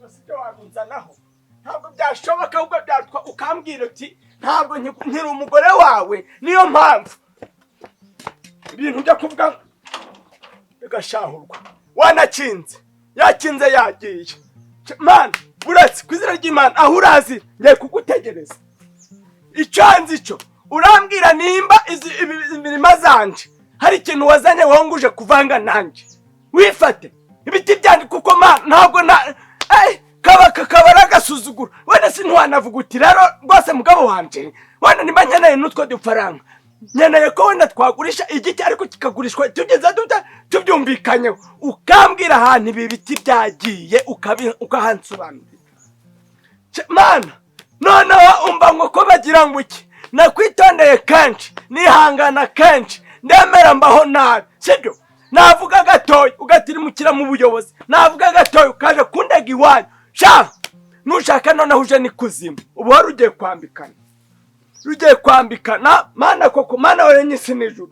Ibyo si byo wabinzanaho, ntabwo byashoboka. Ahubwo byatwa ukambwira uti ntabwo nkiri umugore wawe. Niyo mpamvu ibintu byo kuvuga bigashahurwa. Wanakinze, yakinze, yagiye. Mana, uretse ku izina ry'Imana, aho urazi ngiye kugutegereza. Icyo nzi cyo, urambwira nimba izi imirima zanje hari ikintu wazanye wonguje kuvanga nanjye, wifate ibiti byanjye, kuko mana ntabwo na kaba kakaba ari agasuzuguro. Wenda si ntiwanavuga uti rero rwose mugabo wanje, wenda nimba nkeneye n'utwo dufaranga, nkeneye ko wenda twagurisha igiti, ariko kikagurishwa tugeze duta tubyumvikanyeho, ukambwira ahantu ibi biti byagiye, ukahansobanurira. Mana, noneho umva ngo ko bagira ngo iki? Nakwitondeye kenshi, nihangana kenshi, ndemera mbaho nabi, sibyo? Navuga gatoya ugatirimukira mu buyobozi, navuga gatoya ukaje kundega iwanyu. Sha, nushaka noneho uje n'ikuzimu. Ubu wari ugiye kwambikana, rugiye kwambikana. Mana koko, Mana wenyine isi n'ijuru,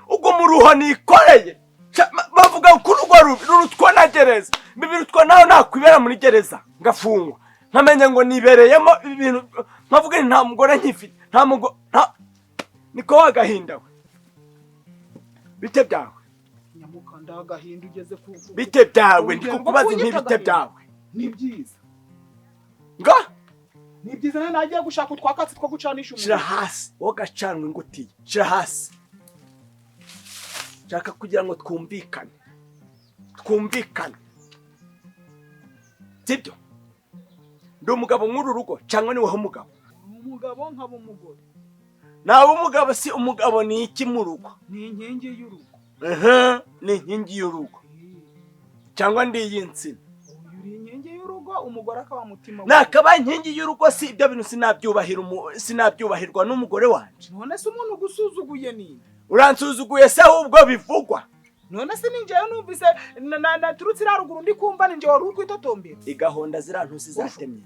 ubwo umuruho nikoreye. Sha, bavuga ko urugo rubi rurutwa na gereza. Ibi birutwa nawe nakwibera muri gereza ngafungwa, nkamenya ngo nibereyemo ibintu, nkavuga nti nta mugore nkifite, nta mugore nta niko wagahinda we. Bite byawe? Nyamukanda, agahinda ugeze ku Bite byawe? Ndi Urugero rwo kukubaza kunyita nti bite agahinda. byawe? Ni byiza. Ngo? Ni byiza. Nawe nagiye gushaka utwakatsi two gucanisha Shira umuriro. hasi wowe gacanwa ingutiye, shira hasi. Nshaka kugira ngo twumvikane, twumvikane, sibyo? Ndi umugabo nk'uru rugo cyangwa ni wowe umugabo? Uri umugabo nkaba umugore. Nawe umugabo si umugabo ni iki mu rugo? Ni inkingi y'urugo. Ni inkingi y'urugo cyangwa ndi iy'insina? Uyu uri inkingi y'urugo, umugore akaba mutima w'urugo. Nakaba inkingi y'urugo si ibyo bintu sinabyubahirwa n'umugore wanje? None se umuntu ugusuzuguye ni Uransuzuguye se ahubwo bivugwa? None se ninjyewe numvise naturutse iriya ruguru, ndi kumva ninjye wari uri kwitotombera. Igahonda ziriya ntusi zatemye?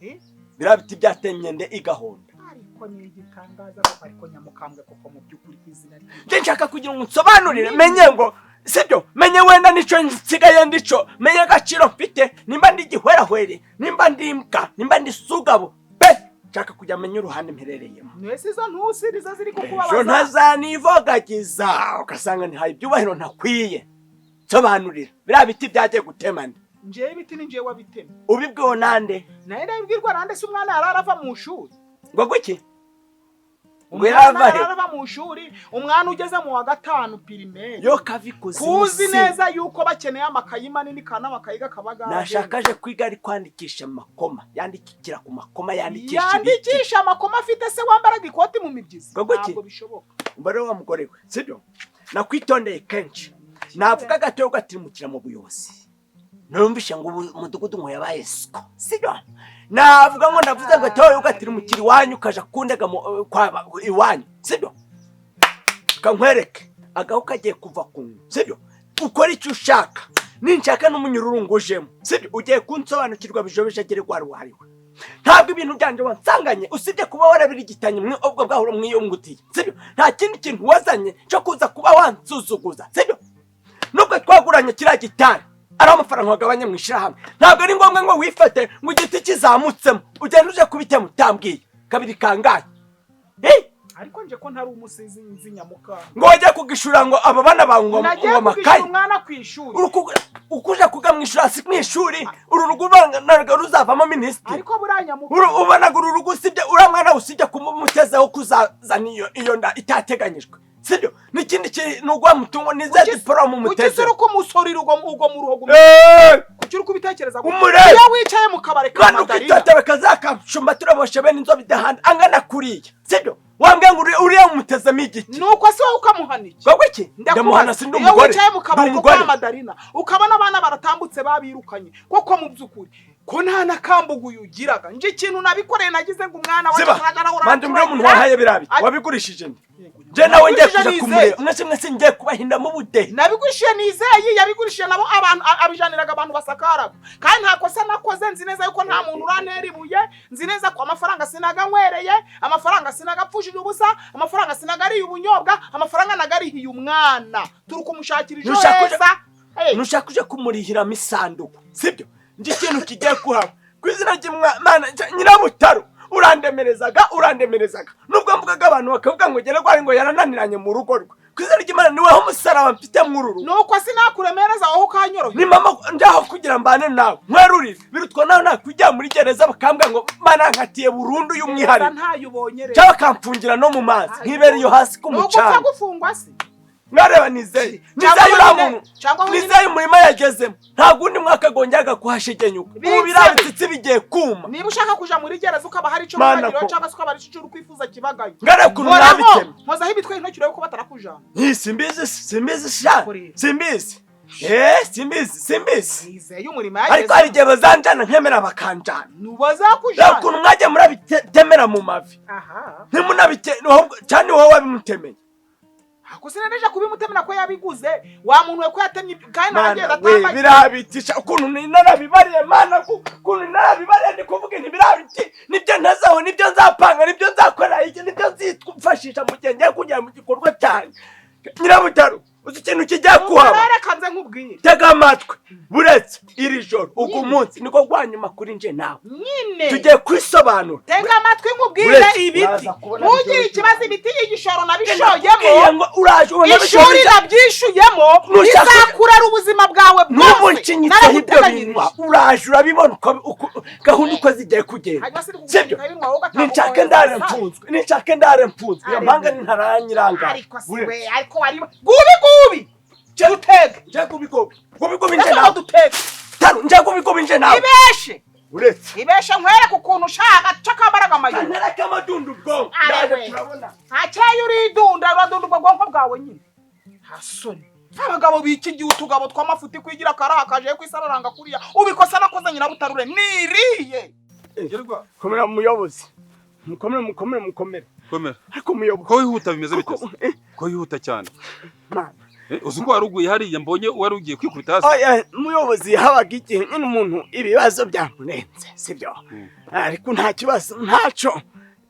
Eh? Biriya biti byatemye nde igahonda? Ariko ni igitangaza koko, ariko nyamukambwe koko, mu by'ukuri ku izina ry'Imana. Njye nshaka kugira ngo nsobanurire, menye ngo sibyo, menye wenda nico nsigaye ndico, menye agaciro mfite, nimba ndi igihwerahwere, nimba ndi imbwa, nimba ndi sugabo pe. Nshaka kujya menya uruhande mperereyemo. Mwese izo ntusi nizo ziri Ejo kukubabaza. ntazanivogagiza ugasanga ntihaye ibyubahiro ntakwiye. Nsobanurira, biriya biti byagiye gutemana? Njyewe ibiti ni njyewe wabitemye. Ubibwiwe nande? Nawe ndabibwirwa nande se? Umwana yari arava mu ishuri. Ngo guki? Ngo Umwana yarava he? yari arava mu ishuri, umwana ugeze mu wa gatanu primaire. Yo kava ikuzimu. Kuzi Si neza yuko bakeneye amakayi manini kandi amakayi gakaba Nashaka aje kwiga ari kwandikisha amakoma, yandikira ku makoma, yandikisha ibiti. Yandikisha amakoma afite se wambaraga ikoti mu mibyizi? Ngo guki? Ntabwo bishoboka. Umva rero wa mugore we, sibyo? Nakwitondeye kenshi, navuga gatoya ugatirimukira mu buyobozi. Numvishe ngo ubu umudugudu ngo yabaye siko, sibyo? Navuga ngo ndavuze gatoya ugatirimukira iwanyu, ukaja kundega kwa iwanyu, sibyo? Kankwereke agahu kagiye kuva ku nzu, sibyo? Ukora icyo ushaka, ninshaka n'umunyururu ngujemo, sibyo? Ugiye kunsobanukirwa bijobejagere rwari wariwe. Ntabwo ibintu byanjye wansanganye, usibye kuba warabirigitanye mwe ubwo bwahuro mwiyungutiye, sibyo? Nta kindi kintu wazanye cyo kuza kuba wansuzuguza, sibyo? Nubwo twaguranye kiriya gitari ari amafaranga wagabanye mu ishyirahamwe, ntabwo ari ngombwa ngo wifate ngo igiti kizamutsemo ugende uje kubitema utambwiye kabiri kangahe. Eh? Ariko nje ko ntari umusizi nzi, nyamuka. Ngo wajye kugishura ngo aba bana bawe ngo Nagiye ngo kugishyura amakaye. umwana ku ishuri. Ukuja kuga mu ishuri si mu ishuri, uru rugo ubona ruzavamo minisitiri? Ariko buriya nyamuka. Ubonaga uru rugo, usibye uriya mwana, usibye kumumutezeho kuzazana iyo nda itateganyijwe, sibyo? N'ikindi kintu ugwa mutungo ni za diporome Kuki umuteze. uri kumusorera ubwo mu ruhogo? Eh! Kuki uri kubitekereza gutya? Umurebe. Iyo wicaye mu kabari ka Kandi Madarina. ukitotebe kazakashumba turaboshe bene inzobe idahanda angana kuriya, sibyo? Wambwiye ngo uriya umutezemo igiki? Nuko se wowe ukamuhana iki? Ngo iki? Ndamuhana? Si ndi Iyo umugore? wicaye mu kabari Ndi ko kwa umugore. Madarina, ukabona abana baratambutse babirukanye koko, mu by'ukuri ko nta nakambuguye ugiraga, nje ikintu nabikoreye nagize ngo umwana wanjye Ziba. azajya arahora. Manje umbwire umuntu wahaye biriya biti. Wabigurishije nde? Nje nawe ngiye kuja kumureba. Mwese mwese ngiye kubahindamo ubudehe. Nabigurishije Nizeye, yabigurishije nabo abantu, abijaniraga abantu basakaraga. Kandi nta kosa nakoze, nzi neza yuko nta muntu urantera ibuye, nzi neza ko amafaranga sinaganywereye, amafaranga sinagapfushije ubusa, amafaranga sinagariye ubunyobwa, amafaranga nagarihiye umwana, turi kumushakira ejo Nushaka heza. Hey. Nushaka uje kumurihiramo isanduku, sibyo? Njye ikintu kigiye kuhaba ku izina ry'Imana, Nyirabutaro, urandemerezaga, urandemerezaga, nubwo mvugaga abantu bakavuga ngo gere rwari ngo yarananiranye mu rugo rwe. Ku izina ry'Imana, niweho umusaraba mfite mw'uru rugo. Nuko sinakuremereza, wowe ukanyorohera. Ni mama ndaho kugira mbane nawe nkwerurire, birutwa nawe nakujya muri gereza bakambwira ngo mana nkatiye burundu y'umwihariko. Ntayo ubonye rero. Cyangwa bakamfungira no mu mazi, nkibera iyo hasi ku Ni ugupfa mucanga. gufungwa se? Mwareba, nizeye, Cyangwa nizeye uriya wenyine- muntu, cyangwa wenyine- nizeye umurima yagezemo, ntabwo undi mwaka agongeraga kuhashegenyuka. Ubu Bitse. biriya bitsitsi bigiye kuma. Niba ushaka kuja muri gereza, ukaba hari icyo Mana wibagiraho ko. cyangwa se ukaba hari icyo uri kwifuza kibagayo, Ngareba ukuntu nkoraho mwabitemye. nkozaho imitwe y'intoki urebe ko batarakujana. Nyi, simbizi, simbizi sha. Kurira. Simbizi, eh, simbizi, simbizi. Nizeye umurimo Ariko hari igihe bazanjana, nkemera bakanjana. Reba Ntubazakujana. ukuntu mwagiye murabitemera mu mavi. Aha. Ntimunabite ahubwo, cyane wowe wabimutemeye. Ako sinareje kubimutemera ko yabiguze, wa muntu we, ko yatemye kandi Mana naragenda we, atambaye. birabitisha ukuntu narabibariye. Mana, ukuntu narabibariye, ndi kuvuga nti birabiti, nibyo ntazaho, nibyo nzapanga, nibyo nzakora iki, nibyo nzifashisha mu gihe ngiye kugera mu gikorwa cyanjye. Nyirabutaro, uzi ikintu kijya kuhaba? Reka nze nkubwire. Tega amatwi. Buretse iri joro, ugu munsi niko gwa nyuma kuri nje nawe. Nyine. Tugiye kwisobanura. Tega amatwi nkubwire. Uretse, Ibiti, uraza kubona ntugire ibyo. ikibazo, ibiti igishoro Nakubwiye nabishoyemo, ngo uraje ubona ishuri bishobora. nabyishuyemo, Nushaka- bizakurera ubuzima bwawe N'ubu bwose. nshinyitseho ibyo Naraguteganyirije. binwa, uraje urabibona uko gahunda uko zigiye kugenda. Hanyuma se Sibyo? ibinwa wowe ugatanga Ninshake ukohereza ndare message. mfunzwe, ninshake ndare mfunzwe, iyo Ariko- mpanga ntaranyiranga. Ariko si we, ariko wari gubi gubi dutege. Nje gubi gubi gubi gubi nje Ndetse ngo nawe. dutege. Taru, nje gubi gubi nje nawe. Ibeshe. Uretse. Ibeshe nkwereke ukuntu ushaka cakambaraga amayuga. Kantarake amadunda ubwonko. Arewe. Ndaje turabona. Ntakeye, uridunda, uradunda ubwo bwonko bwawe nyine, nta soni. Abagabo b'iki gihe, utugabo tw'amafuti, kwigira karaha kaje kwisararanga kuriya, ubikosa nakoze. Nyirabutarure niriye. Gerwa. Komera muyobozi, mukomere, mukomere, mukomere. Komera. Ariko muyobozi. Ko wihuta bimeze bite se? Eh, Ko wihuta cyane? Mana. Eh, uzi ko wari uguye hariya, mbonye wari ugiye kwikubita hasi. Oya muyobozi, habaga igihe nyine umuntu ibibazo byamurenze, sibyo? Ariko nta kibazo, ntaco,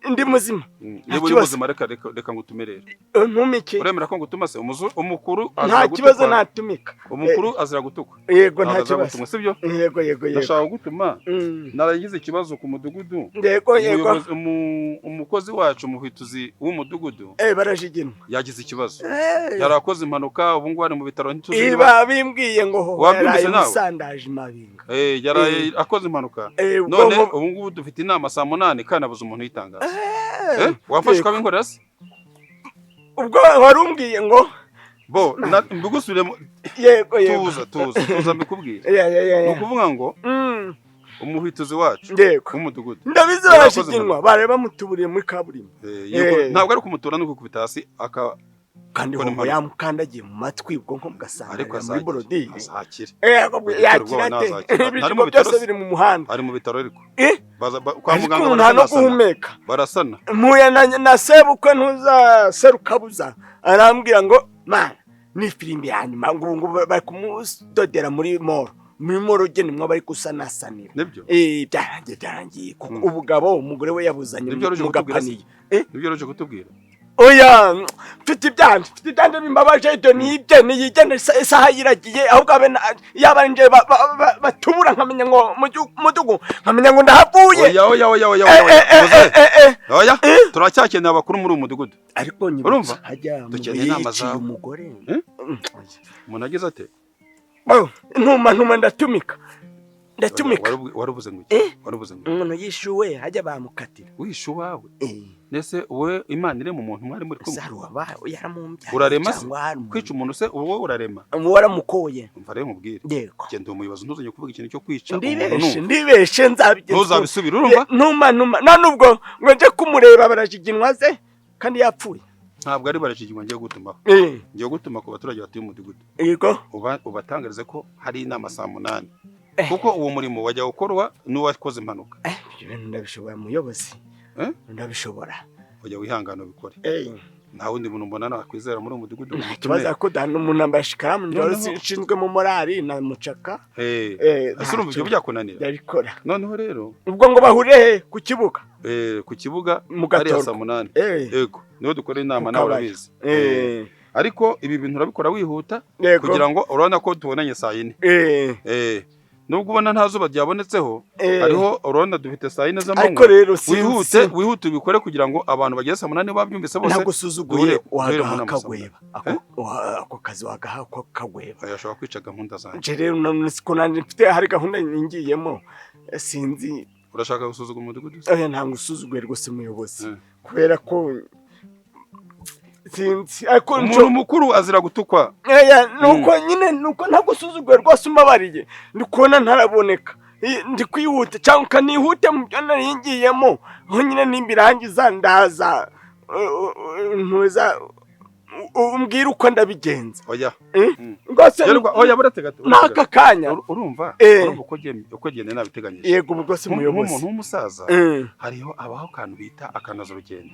ndi muzima. Nta Niba uri kibazo. muzima, reka reka reka ngutume rero. Ntumike. Uremera ko ngutuma se? Umukuru Nta azira kibazo. gutukwa. Natumika. Umukuru azira gutukwa. Yego, nta Ntabwo azira kibazo. gutumwa, sibyo? Yego, yego, yego. Ndashaka gutuma. Naragize ikibazo ku mudugudu. Yego, yego. Umukozi wacu, umuhituzi w'umudugudu, Eh, barajiginwa. yagize ikibazo. Eh. Yari akoze impanuka, ubu ngubu ari mu bitaro, ntituzi niba Iba bimbwiye ngo ho Wabyumvise yaraye nawe? musandaje mabinga. Eh, yaraye akoze impanuka. Eh, None ubwonko. ubu ngubu dufite inama saa 8 kandi abuze umuntu uyitangaza. Eh, wafashe ukabinkorera se? Ubwo wari umbwiye ngo Bo, mbigusubiremo. Yego, yego. Tuza, tuza, tuza mbikubwire. Ya, ya, ya, Ni ya. ukuvuga ngo umuhituzi wacu w'umudugudu Ndabizi. yari akoze Barashiginwa, bari bamutuburiye muri kaburimbo. Eh, yego, Eh. ntabwo ari kumutura, no kwikubita hasi aka Kandi Gukora ngo impanuka. yamukandagiye mu matwi, ubwonko bugasanga Ariko muri azakira, borodire. azakira. Eh, Bitaro yakira ubwoba ate? ntazakira. Ntari mu Ibijigo bitaro byose se? biri mu muhanda. Ari mu bitaro ariko. Eh? Baza kwa Ariko muganga umuntu nta no barasanasana. guhumeka. Barasana. Mpuye na sebukwe, ntuza serukabuza, arambwira ngo mana ni firimbi ya nyuma, ngo ubu ngubu bari kumudodera muri moro, muri moroge nimwo bari gusanasanira. Nibyo? Eh, byarangiye, byarangiye, kuko ubugabo umugore we yabuzanye Nibyo ruje mu kutubwira se? gapaniye. Eh? Nibyo ruje kutubwira? Oya, mfite ibyanjye, mfite ibyanjye bimbabaje. Ibyo nibye niyigende, isaha yiragiye, ahubwo abe yaba nje batubura, nkamenya ngo mudugu, nkamenya ngo ndahavuye. Oya, oya, oya, oya, Eh, oya. eh, eh, Muzehe. eh, eh, eh. Oya, turacyakeneye abakuru muri uyu mudugudu. Ariko nyibutsa, Urumva? hajya mu Dukeneye inama yiciye zawe. umugore. Eh? Umuntu agize ate? Oh, ntuma, ntuma, ndatumika, ndatumika. Warubuze ngo iki? Eh? Warubuze ngo iki? Umuntu yishuwe, hajya bamukatira. Wishe uwawe? Eh. Nese wowe Imana iri mu muntu mwari muri kumwe? Ese hari uwaba yaramumbyaye Urarema se? cyangwa hari umuntu- Kwica umuntu se wowe urarema? Waramukoye. Umva rero nkubwire. Yego. Genda umuyobozi, ntuzongere kuvuga ikintu cyo kwica umuntu. Ndibeshe, Numva. ndibeshe, nzabigenza. Ntuzabisubire, urumva? Ntuma, ntuma, nta nubwo ngo nje kumureba, barajiginwa ze kandi yapfuye. Ntabwo ari barashigirwa ngiye gutumaho. Eh. Ngiye gutuma ku baturage batuye umudugudu. Yego. Ubatangarize ko hari inama saa 8. Eh. Kuko uwo murimo wajya gukorwa n'uwakoze impanuka. Eh, ibyo bintu ndabishobora muyobozi. Eh? Ndabishobora. Ujya wihangana ubikore. Eh. Nta wundi muntu mbona nakwizera muri uwo mudugudu. Nta kibazo, ariko dana umuntu ambaye shikaramu njye wari Noneho- nshinzwe mu morali na mucaka. Eh. Eh, Ese urumva ibyo ntacyo. byakunanira? Ndabikora. Noneho rero Ubwo ngo bahurire he? Ku kibuga? Ku kibuga Mu hariya Gatorwa. saa 8. Eh. Yego, niho dukora inama, Ku nawe kabari. urabizi. Eh. Ariko ibi bintu urabikora wihuta Yego. kugira ngo urabona ko tubonanye saa 4. Eh. Eh. Nubwo ubona nta zuba ryabonetseho, hariho urabona dufite saa 4 Ariko z'amanywa. rero Wihute, wihute ubikore kugira ngo abantu bageze saa 8 babyumvise bose. Nagusuzuguye. Duhure mu Wagaha nama saa kagweba ako kazi, wagaha ko kagweba. Oya, ashobora kwica gahunda zanjye. Nje rero none siko nanjye mfite, hari gahunda ngiyemo, sinzi. Urashaka gusuzugura umudugudu se? Oya, ntabwo usuzuguye rwose muyobozi, kubera ko sinzi, ariko Umuntu mukuru azira gutukwa. Eya, nuko nyine nuko ntabwo usuzuguye rwose, umbabariye. Ndi kubona ntaraboneka, ndi kwihuta cyangwa ukanihute mu byo nari ngiyemo, aho nyine nimbirangiza ndaza, ntuza umbwire uko ndabigenza. Oya. Rwose. Yerwa, oya, buretse gato, buretse N'aka gato. kanya. Urumva urumva uko genda nabiteganyije. Yego, ubu rwose muyobozi. Nk'umuntu w'umusaza, hariho abaho akantu bita akanozarugendo.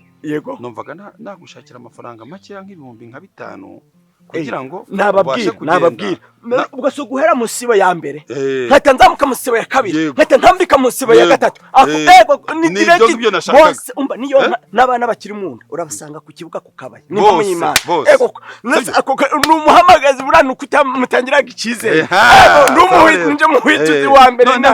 Numvaga nagushakira amafaranga makeya nk'ibihumbi nka 5 kugira ngo Nababwira. ubashe kugenda. Nababwira, ubwo si uguhera mu sibo ya mbere, Eh, nkahita nzamuka mu sibo ya kabiri, Yego. nkahita ntambika mu sibo ya Yego. gatatu. Ako Eh. ego ni Ni ibyo direct. ngibyo nashakaga. Bose umva niyo Eh? n'abana bakiri mu nda urabasanga ku kibuga ku kabaya nimba Bose, muyimana. bose. Ego nese ako ni umuhamagazi buriya, ni uko mutangiraga icyizere. Eha, Ego ni sawa rero. nje muhituzi Eh, wa mbere na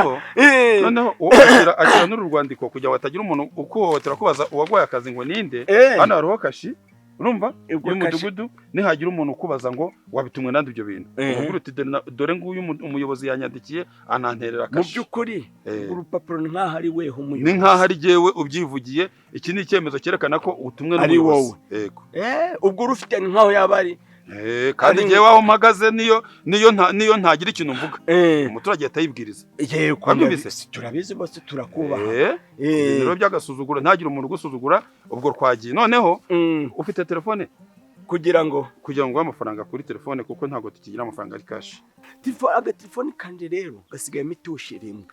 noneho uwo akira n'uru rwandiko kugira ngo hatagira umuntu ukuhohotera kubaza uwaguhaye akazi ngo ninde. Hano hariho kashi, urumva, Ubwo y'umudugudu. Nihagira umuntu ukubaza ngo wabitumwe nande ibyo bintu, umubwire uti dore nguyu umuyobozi yanyandikiye ananterera Mu kashi. by'ukuri urupapuro ni nk'aho ari weho umuyobozi. Ni nk'aho ari jyewe ubyivugiye. Iki ni icyemezo cyerekana ko utumwe Ari n'umuyobozi. Yego. Ubwo urufite ni nk'aho yaba ari Kandi jyewe aho mpagaze niyo ntagira ikintu mvuga, umuturage ahita yibwiriza. Yego. Wabyumvise? Turabizi bose, turakubaha. Ibintu rero by'agasuzuguro, ntagire umuntu ugusuzugura. Ubwo twagiye noneho. Ufite telefone? Kugira ngo Kugira ngo uguhe amafaranga kuri telefone, kuko ntabwo tukigira amafaranga ari cash. Agatelefoni kanje rero gasigayemo itushi rimwe,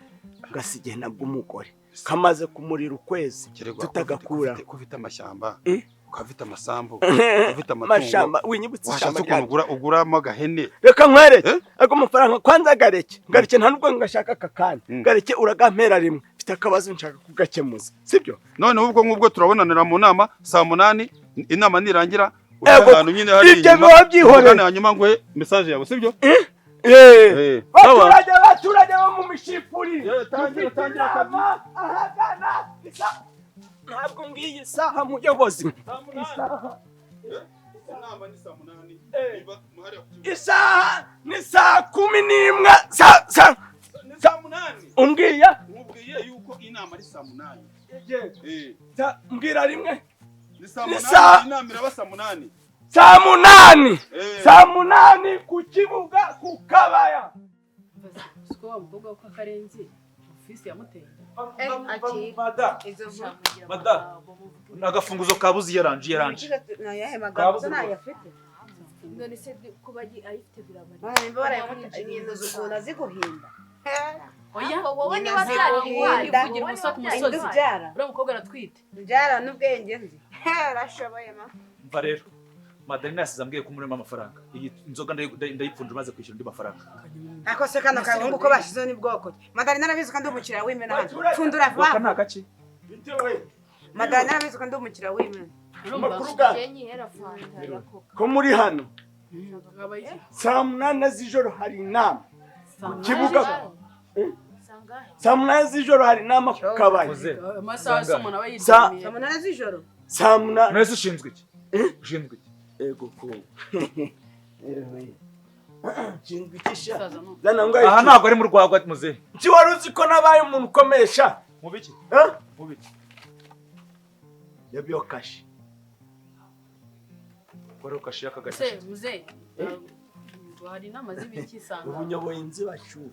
gasigaye nabwo umugore kamaze kumurira ukwezi Kererwa, tutagakura. ko ufite amashyamba, Eh? ukaba ufite amasambu, ukaba ufite amatungo, Mashamba, winyibutse washatse ishyamba ukuntu ryacu. uguramo agahene. Reka nkwereke. Eh? Ago mafaranga kwanza gareke, gareke, nta nubwo ngashaka aka kanya. Gareke uragampera rimwe, mfite akabazo nshaka kugakemuza, sibyo? Noneho ubwo ngubwo turabonanira mu nama saa 8. Inama nirangira ujye Ego, ahantu nyine hari ibyo inyuma, biba byihoreye. tuvugane, hanyuma nguhe message yawe, sibyo? Eh. Eh, sawa. Baturage, baturage bo mu mishipuri, Eh, tangira, dufite tangira inama ahagana ntabwo ngiyi saha muyobozi, isaha. Inama ni saa 8. Eh. Iba hariya ku kibuga. Isaha ni saa 11 sa Ni saa 8. Umbwiye? Nkubwiye yuko inama ari saa 8. Eh. Mbwira rimwe. Ni saa Ni 8. Inama iraba saa 8. Saa 8. Eh. Saa 8 ku kibuga ku kabaya. Siko wa mukobwa ko akarenzi ofisi yamuteye. Mada, Izo nkuru. Mada. Agafunguzo kabuze yaranje yaranje. Nayahe magambo se ntayafite? None se kuba ayifite birabari? Nimba barayafite nyina, uzi ukuntu azi guhinda. Oya. Wowe Nyina niba azi byari guhinda. Kwivugira ubusa ku Indi musozi. ubyara. Uriya mukobwa aratwite. Ubyara n'ubwenge nzi. Arashoboye ma. Mva rero, Madarina yasize ambwiye ko umurimo amafaranga. Iyi nzoga ndayipfundura maze kwishyura undi mafaranga. Ako se kano gahungu ko bashizeho ni bwoko ki? Madarina arabizi ko ndi umukiriya w'imena hano. Pfundura Aka vuba. ni agaki? Madarina arabizi ko ndi umukiriya w'imena. Urumva? Amakuru ga nyihera fanta ya coca. Ko muri hano Habaye iki? saa 8 z'ijoro hari inama Saa ku kibuga. Sangahe? Saa 8 z'ijoro hari inama ku kabaya. Muze. Amasaha se umuntu aba Saa yiryamiye. 8 z'ijoro. Saa 8. None se ushinzwe iki? Ushinzwe iki? Ego ko nshinzwe iki sha? Musaza no. Zana ngo Aha ntabwo ari mu rwagwa, muze. Nki wari uzi ko nabaye umuntu ukomeye sha? Mu biki? Eh? Mu biki? Yabiyo kashi. Wari ukashiye akagari. Se muze, hari inama z'ibiki sanga? Ubu nyoboye inzibacyuho.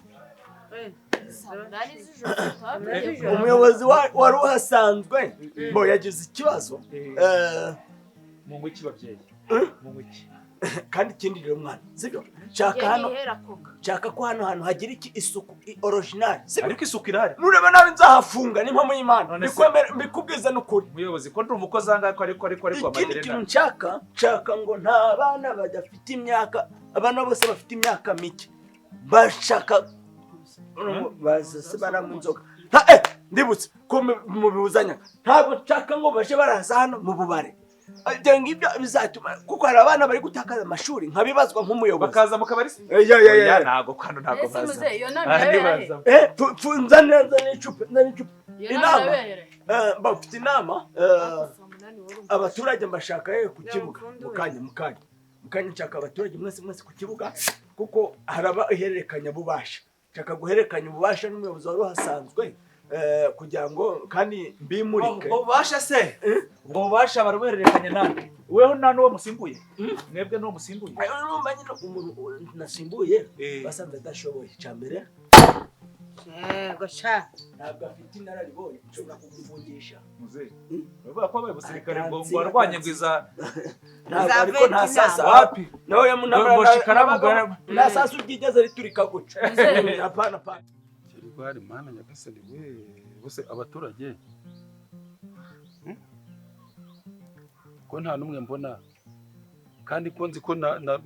Saa 8 z'ijoro. Umuyobozi wari uhasanzwe bo yagize ikibazo. Mu ngo iki, babyeyi? Mu ngo iki? Kandi ikindi rero mwana, sibyo, nshaka hano Nyihera coca. nshaka ko hano hantu hagira iki isuku original, sibyo? Ariko isuku irahari. Nureba nabi nzahafunga, ni mpamo y'Imana. None se- Bikwemere, mbikubwiza n'ukuri. Umuyobozi, ko ndi umukozi ahangaha, ko ariko Ikindi Madarina. kintu nshaka ngo nta bana badafite imyaka, abana bose bafite imyaka mike bashaka baza se baranywa inzoga. Ndibutse ko mubibuzanya, ntabwo nshaka ngo baje baraza hano mu bubare. Ibyo ngibyo bizatuma, kuko hari abana bari gutakaza amashuri nkabibazwa nk'umuyobozi. Bakaza mu kabari se? Eh, ya ya Oya, ya. ntago kano ntago Ese baza. muzehe, iyo nama Ah, irabera he? ntibaza. Nzanira nzanira icupa, nzanira icupa. Iyo nama Inama. irabera he? Bafite inama, Ariko saa munani wari umva. abaturage mbashaka ku kibuga. Yapfunduye. Mukanya nshaka abaturage mwese mwese ku kibuga, kuko haraba ihererekanya bubasha. Nshaka guhererekanya ububasha n'umuyobozi wari uhasanzwe, kugira ngo kandi mbimurike. Ubwo bubasha se, ubwo bubasha barabuhererekanya nande? Weho nta n'uwo musimbuye, mwebwe n'uwo musimbuye? Ayo, urumva nyine umuntu nasimbuye basanze adashoboye. Icya mbere, Yego sha. ntabwo afite inararibonye, nshobora kugufungisha. Muzehe, uravuga ko abaye umusirikare ngo Akansi, ngo warwanye akansi. ngo iza Ntabwo Za ariko nta Vietnam. sasa. Wapi? Nawe Ngo shikaramu nta sasu ryigeze riturika guca. Muzehe. Hapana, hapana. Gerigwari, mana nyagasani we, bose abaturage, Ko nta n'umwe mbona, kandi ko nzi ko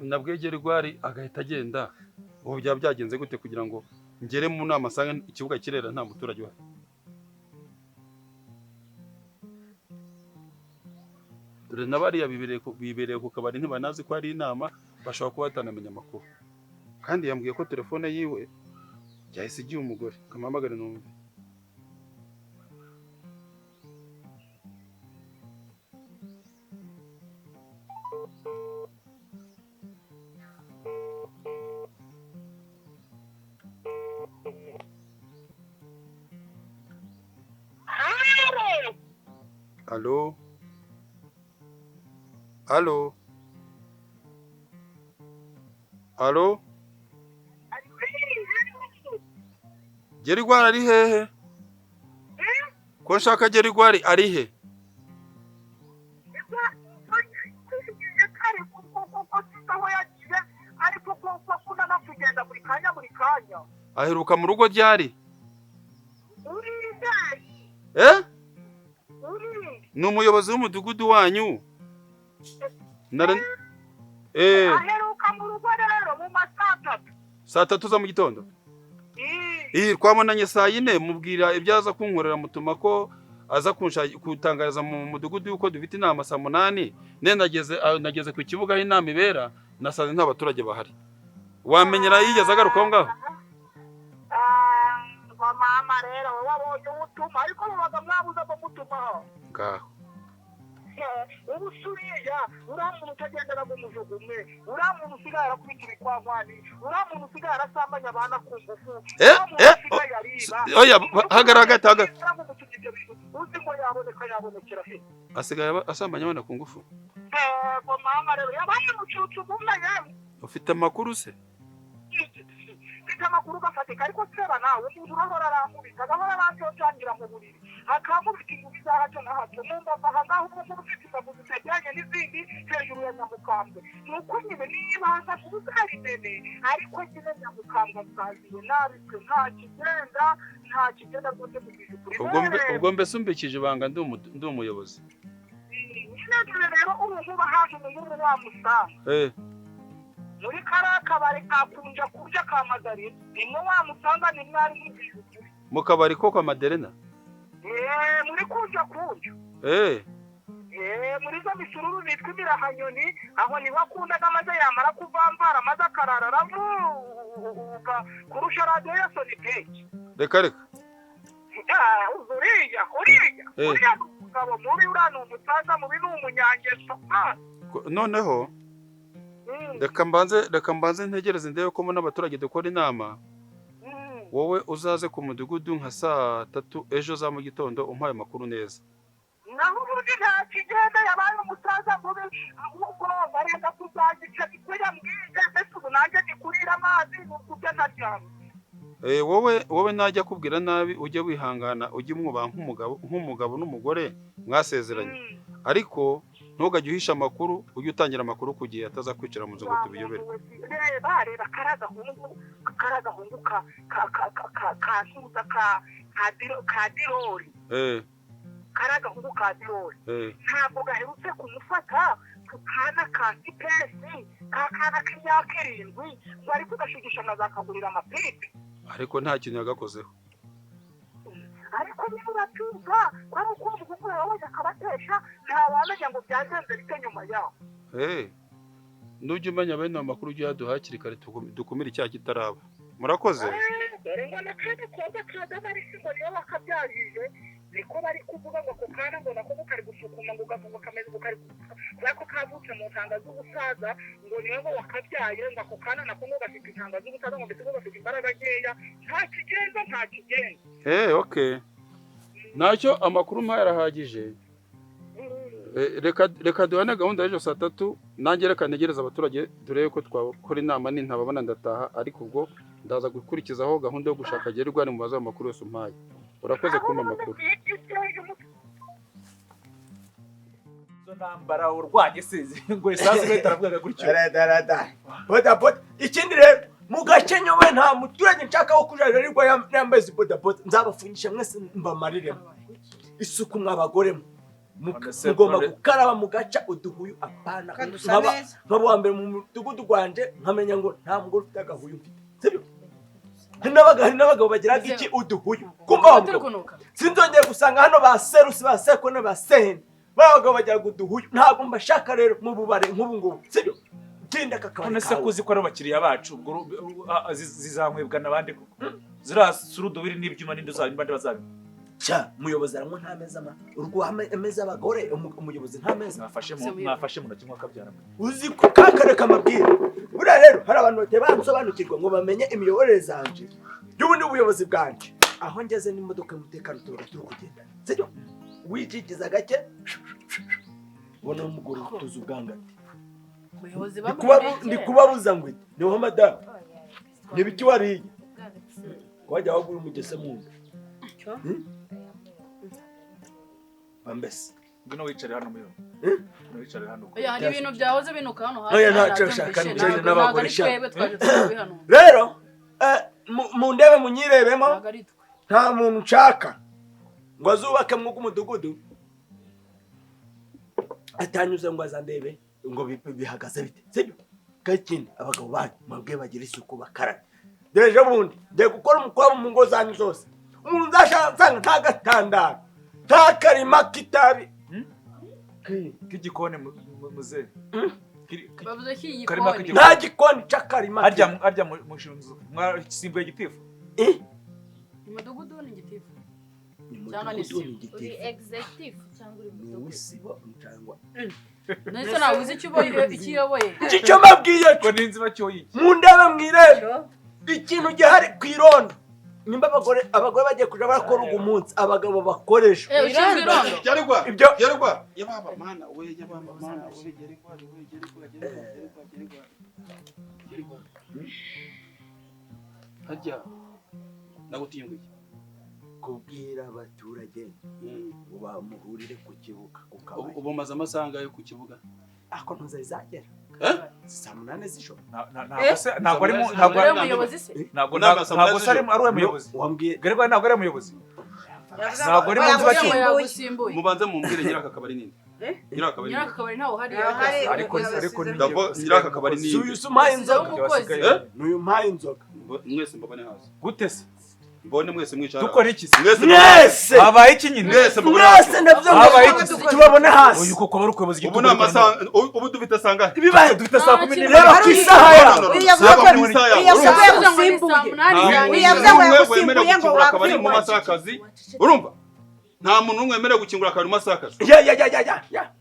nabwiye Gerigwari agahita agenda, ubu byaba byagenze gute kugira ngo ngere mu nama nsanga ikibuga kirera nta muturage uhari? Dore na bariya bibereye ku kabari, ntibanazi ko hari inama, bashobora kuba batanamenya amakuru. Kandi yambwiye ko telefone yiwe yahise igiye umugore. Kamuhamagare numve. Allo? Allo? Allo? Gerigwari ari hehe? Ko nshaka Gerigwari ari he? Aheruka mu rugo ryari? Eh? Ni umuyobozi w'umudugudu wanyu? Aheruka mu rugo rero mu ma saa tatu. Saa tatu za mu gitondo? Twabonanye saa yine, mubwira ibyo aza kunkorera, mutuma ko aza kutangariza mu mudugudu yuko dufite inama saa munani. Ne nageze ku kibuga aho inama ibera, nasanze nta baturage bahari. Wamenyera yigeze agaruka aho ngaho? Mama rero wabonye ubutuma, ariko mubaga mwabuze ko mutumaho. Ngaho. Ubu suriya uriya muntu utagendera mu mujugu umwe, uriya muntu usigaye arakubita ibikwakwani, uriya muntu usigaye arasambanya abana ku ngufu, uriya muntu usigaye ariba. Oya, hagarara gato, hagarara. Uzi ngo yaboneka, yabonekera he? Asigaye asambanya abana ku ngufu? Yego mama rero yabaye umucucu umwe yewe. Ufite amakuru se? Mfite amakuru gafatika, ariko seba nawe umuntu urahora arankubita, agahora arancocangira mu buriri, akankubita ingumi za hato na hato, numva aha ngaho ubu ngubu ufite imbavu zitegeranye n'izindi hejuru ya Nyamukambwe. Ni uko nyine nibanza kubuza imene, ariko nyine Nyamukambwe asaziye nabi pe, nta kigenda, nta kigenda rwose mubwije ukuri. Ubwo mbese umbikije ibanga ndi umuyobozi. Nyine dore rero ubu ngubu haje umuhungu wamusanga. Muri kariya kabari kakunja kurya ka Madarena, nimwe wamusanga, ni mwari mubwije ukuri. Mu kabari ko kwa Madarena? Muri kunja kurya. Muri zo misururu bitwa ibirahanyoni, aho niho akundaga, maze yamara kuvamvara maze akarara aravuga kurusha radiyo ya Sonipeki. Reka reka. Uriya uriya ni umugabo mubi, uriya ni umusaza mubi, ni umunyangeso. Noneho reka mbanze ntegereze ndebe ko n'abaturage dukora inama. Wowe uzaze ku mudugudu nka saa tatu ejo za mu gitondo umpaye amakuru neza. Naho ubundi nta kigenda, yabaye umusaza mubi, ahubwo barenda kuzagica icyo yambwiye, mbese ubu nanjye ndi kurira amazi ni ukurya ntaryamye. Wowe najya kubwira nabi ujye wihangana, ujye umwubaha nk'umugabo n'umugore mwasezeranye, ariko ntugajye uhisha amakuru, ujye utangira amakuru ku gihe ataza kwicara mu nzu ngo tubiyobere. Reba reba kariya gahungu ka ntuza ka dirori. Kariya gahungu ka dirori ntabwo gaherutse kumufata ku kana ka sipesi, ka kana k'imyaka 7, ngo ari kugashigisha ngo azakagurira amapipe. Ariko nta kintu yagakozeho. Ariko niba urabyumva ko ari uko umuhungu wawe akabatesha, ntawamenya ngo byagenze bite nyuma yaho. Nujya umenya bene ayo makuru ujye uyaduha hakiri kare, dukumire icyaha kitaraba. Murakoze. Dore ngo n'akandi koga kaza bari ngo niyo bakabyajije, niko bari kuvuga ngo ako kana ngo nako ngo kari gusukuma, ngo gavuga kameze ngo kari kubera ko kavutse mu ntanga z'ubusaza, ngo niwe ngo wakabyaye, ngo ako kana nako ngo gafite intanga z'ubusaza, ngo mbese ngo gafite imbaraga nkeya, nta kigenda, nta kigenda. Okay, ntacyo, amakuru mpaye arahagije. Reka duhane gahunda y'ejo saa 3, nanjye reka ntegereze abaturage turebe ko twakora inama, nintababona ndataha, ariko ubwo ndaza gukurikizaho gahunda yo gushaka Gerwa mubaze ayo makuru yose umpaye. Urakoze kumpa amakuru. Izo ntambara urwanye se ngo isasu leta aravugaga gutyo. Bodaboda. Ikindi rero mu gace nyowe nta muturage nshaka wo kujarirwa yambaye izi bodaboda, nzabafungisha mwese mbamariremo. Isuku mw'abagore mugomba gukaraba mugaca uduhuyu, apana nkaba wa mbere mu mudugudu gwanje nkamenya ngo nta mugore ufite agahuyu mfite, sibyo? Hari n'abagabo bagiraga iki uduhuyu kumva sinzongeye gusanga hano ba serusi ba sekone ba sehene b'abagabo bagiraga uduhuyu, ntabwo mbashaka rero mu bubare nk'ubu ngubu, sibyo? Genda kakabari none se kuzi ko ari abakiriya bacu ubwo zizanywebwa n'abandi koko ziriya surudubiri n'ibyuma n'indi uzabimba bazabinywa. Cha muyobozi aranywa nta meza ma urwo ameza abagore, umuyobozi nta meza. Mwafashe mu ntoki mwakabyara uzi ko kakareka amabwire. Buriya rero hari abantu batabansobanukirwa ngo bamenye imiyoborere zanje y'ubundi buyobozi bwanje, aho ngeze n'imodoka y'umutekano tuba turi kugenda, sibyo? Wijigiza gake ubona umugore utuza ubwangati. Muyobozi ndi kubabuza ngo niho madamu nibiki wariye wajya wagura umugese mu nda bambese. Ngwino wicare hano muyo. Ngwino wicare hano. Oya, hari ibintu byahoze binuka hano hafi. Oya, ntacyo nshaka n'abagore sha. Rero mu ndebe munyirebemo, nta muntu nshaka ngo azubake mwuga umudugudu atanyuze ngo azandebe ngo bihagaze bite, sibyo? Kandi abagabo banyu mwabwe bagira isuku bakarabe. Deje bundi ngiye gukora umukwabo mu ngo zanyu zose, umuntu nzashaka nta gatandaro nta karima kitabi k'igikoni muze bavuze ki igikoni nta gikoni cy'akarima harya mushinzu mwasimbuye gitifu umudugudu ni gitifu cyangwa ni sibo uri executive cyangwa uri mudugudu sibo cyangwa nese nawe uzi icyo ikiyoboye icyo mbabwiye ko ninzi bacyo iki mu ndebe mwirebe ikintu gihari ku irondo nimba abagore bagiye kuja barakora ugu munsi abagabo bakoresha Gerwa ibyo Gerwa yababa mana we yababa mana we Gerwa we Gerwa Gerwa Gerwa Gerwa hajya nagutinguye kubwira abaturage uba muhurire ku kibuga kukabari. Ubu maze amasanga yo ku kibuga ako ntuzazagera saa 8 z'ijoro. Ntabwo ari ntabwo ari umuyobozi se, ntabwo ntabwo se ari umuyobozi wambwiye Gerwa, ntabwo ari umuyobozi, ntabwo ari mu nzu. Mubanze mumbwire nyiraka kabari nini nyiraka kabari nyiraka kabari ntawo hari, ariko ndavo nyiraka kabari nini uyu umpaye inzoga n'uyu umpaye inzoga mwese mbabane hasi gute se mbone mwese mwicara dukora iki se mwese habaye iki nyine mwese mwese ndavyo tubabone hasi uyu koko bari ukuyoboza ubu n'amasaha ubu dufite sanga ibibaye dufite saa 11 reba ku isaha ya wemerewe gukingura akabari mu masaha y'akazi, urumva nta muntu n'umwe wemerewe gukingura akabari mu masaha y'akazi. Ya ya ya ya ya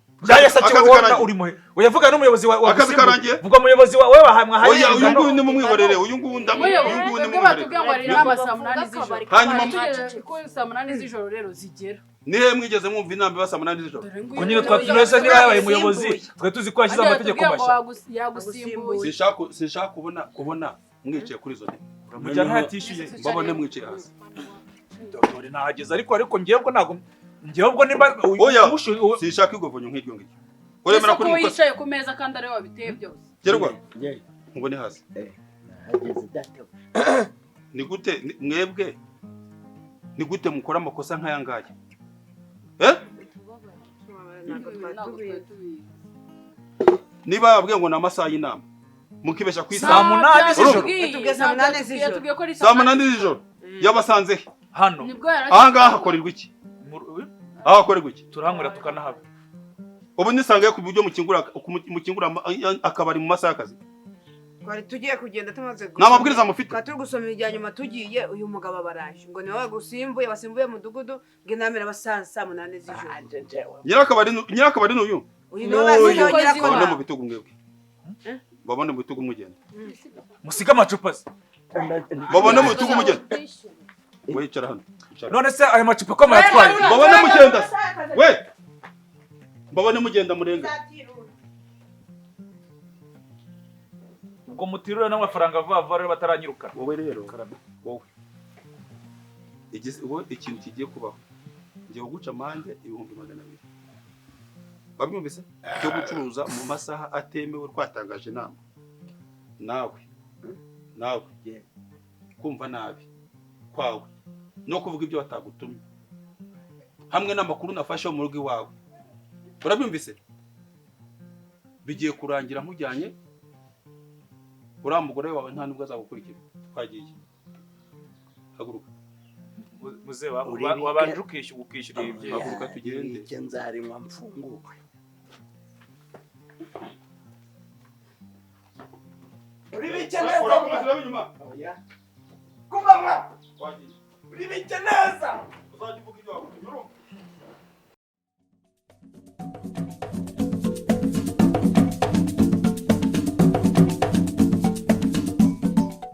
uri muhe uyavuga n'umuyobozi wa akazi karangiye vuga umuyobozi wawe wahamwahaye. Oya, uyu nguyu ni mumwihorere, uyu nguyu ndamu uyu nguyu ni mumwihorere. Batubwiye ngo ari inama saa 8 z'ijoro, hanyuma ko saa 8 z'ijoro rero zigera. Nihe mwigeze mwumva inama iba saa 8 z'ijoro? Ko nyine twatunoza niba yabaye umuyobozi twe tuzi ko yashyize amategeko mashya. Yagusimbuye. Sinshaka kubona mwicaye kuri izo ntebe, uramujyana hatishyuye mbabone mwicaye hasi. Dore nahageze ariko ngiye ubwo ntabwo ngiye ubwo nimba oya sinshaka igovonyo nk'iryo ngiryo. Uremera kuri mukozi yicaye ku meza kandi ari wabiteye byose. Gerwa ngubone hasi. Ni gute mwebwe ni gute mukora amakosa nk'aya ngaya? Niba babwiye ngo ni amasaha y'inama mukibesha ku isaha saa 8 z'ijoro, tubwiye saa 8 z'ijoro, saa 8 z'ijoro yabasanze he? Hano Nibwo yari Aha ngaha hakorerwa iki? Aha hakorerwa iki? Turahanywera tukanahaba. Ubu nisangaye ku buryo mukingura akabari mu masaha y'akazi. Twari tugiye kugenda tumaze Nta mabwiriza mufite. Twari turi gusoma irya nyuma tugiye, uyu mugabo abaraje ngo niwe wagusimbuye, wasimbuye mudugudu, ngo inama iraba saa 8 z'ijoro. Nyirakabari n'uyu. Uyu niwe basigaye Babone nyirakabari. mu bitugu mwebwe. Babone mu bitugu mugenda. Musige amacupa se. Babone mu bitugu mugenda. We icara hano. None se ayo macupa ko mayatwaye? Babone mugenda. We. Babone mugenda murenga. Ubwo mutirura n'amafaranga vuba vuba rero bataranyirukana. Wowe rero wowe. Wowe ikintu kigiye kubaho. Ngiye kuguca amande 200,000. Wabyumvise? Cyo gucuruza mu masaha atemewe twatangaje inama. Nawe. Nawe. Kumva nabi kwawe no kuvuga ibyo batagutumye hamwe n'amakuru nafashe mu rugo iwawe. Urabyumvise? Bigiye kurangira nkujyanye uriya mugore wawe nta nubwo azagukurikira. Twagiye. Haguruka. Muze wabanje ukishyura ibyo. Haguruka tugende. Icyo nzarinywa mfunguwe. Uribike neza. Kuba mwa. Uribike neza. Uzajya uvuga ibyo wagutumye urumva.